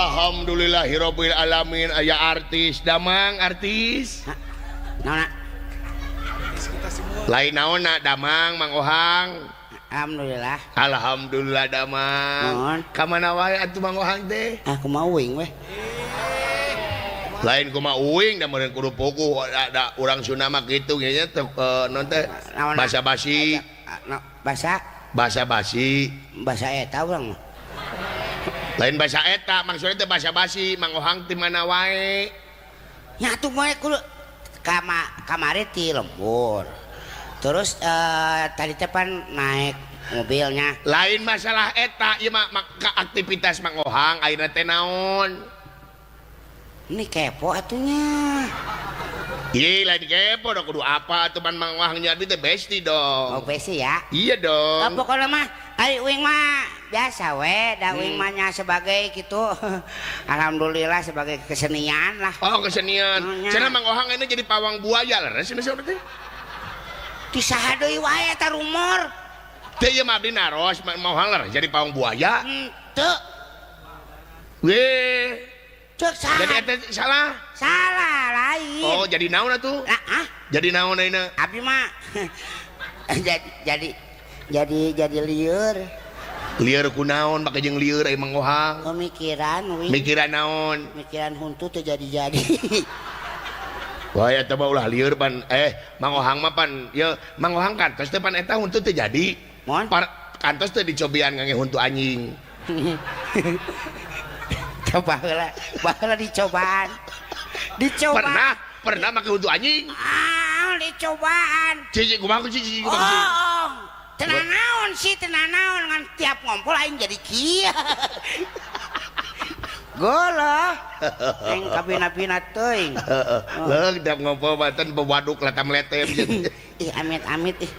Alhamdulillahirabbil alamin, aya artis damang, artis. Naon? Lain naon, damang, Mang Ohang? Alhamdulillah. Alhamdulillah, damang. Naon? Ka mana wae atuh Mang Ohang teh? Aku mau uing weh. Lain kumaha uing da, meureun kudu puguh da urang Sunda mah kitu nya teh, non teh? Naon? Basa basi. Ah, no, bahasa Basa basi. Bahasa eta urang mah. Lain bahasa eta, maksudnya teh basa basi, Mang Ohang ti mana wae? Nya atuh moe kudu kamari ti lembur. Terus tadi teh pan naik mobilnya. Lain masalah eta ieu mah, maka aktivitas Mang Ohang ayeuna teh naon? Ini kepo atunya. Ih, lain kepo dong, kudu apa atuh pan Mang Ohang nyadi teh besti Oh, dong. Besi ya. Iya dong. Oh, pokoknya mah ari uing mah biasa we, da uing mah nya sebagai gitu. Alhamdulillah, sebagai kesenian lah. Oh, kesenian. Oh, nya. Cenah Mang Ohang ini jadi pawang buaya, leres ini siapa teh? Ti saha deui wae eta rumor? Teh, ieu mah abdi naros, Mang Ohang leres jadi pawang buaya? Henteu. Weh, Cek saha? Jadi eta salah. Salah, lain. Oh, jadi naon atuh? Lah, ah, Jadi naon ayeuna? Abdi mah jadi lieur. Lieur kunaon make jeung lieur aya Mang Ohang? Pemikiran uing. Mikiran naon? Mikiran huntu teu jadi-jadi. Wah, eta mah ulah lieur pan, Mang Ohang mah pan ye Mang Ohang kantos teh pan eta huntu teu jadi. Mohon. Par kantos teh dicobian ngangge huntu anjing. Coba heula, baheula dicobaan. Dicoba. Pernah, pernah make huntu anjing. Ah, dicobaan. Cici kumaha, cici kumaha, cici? Oh, tenang naon sih, tenang naon, ngan tiap ngompol aing jadi kieu. Golo. Aing kabina-bina teuing. Leung tiap ngompol baten bewaduk letam letem. Ih, amit-amit ih.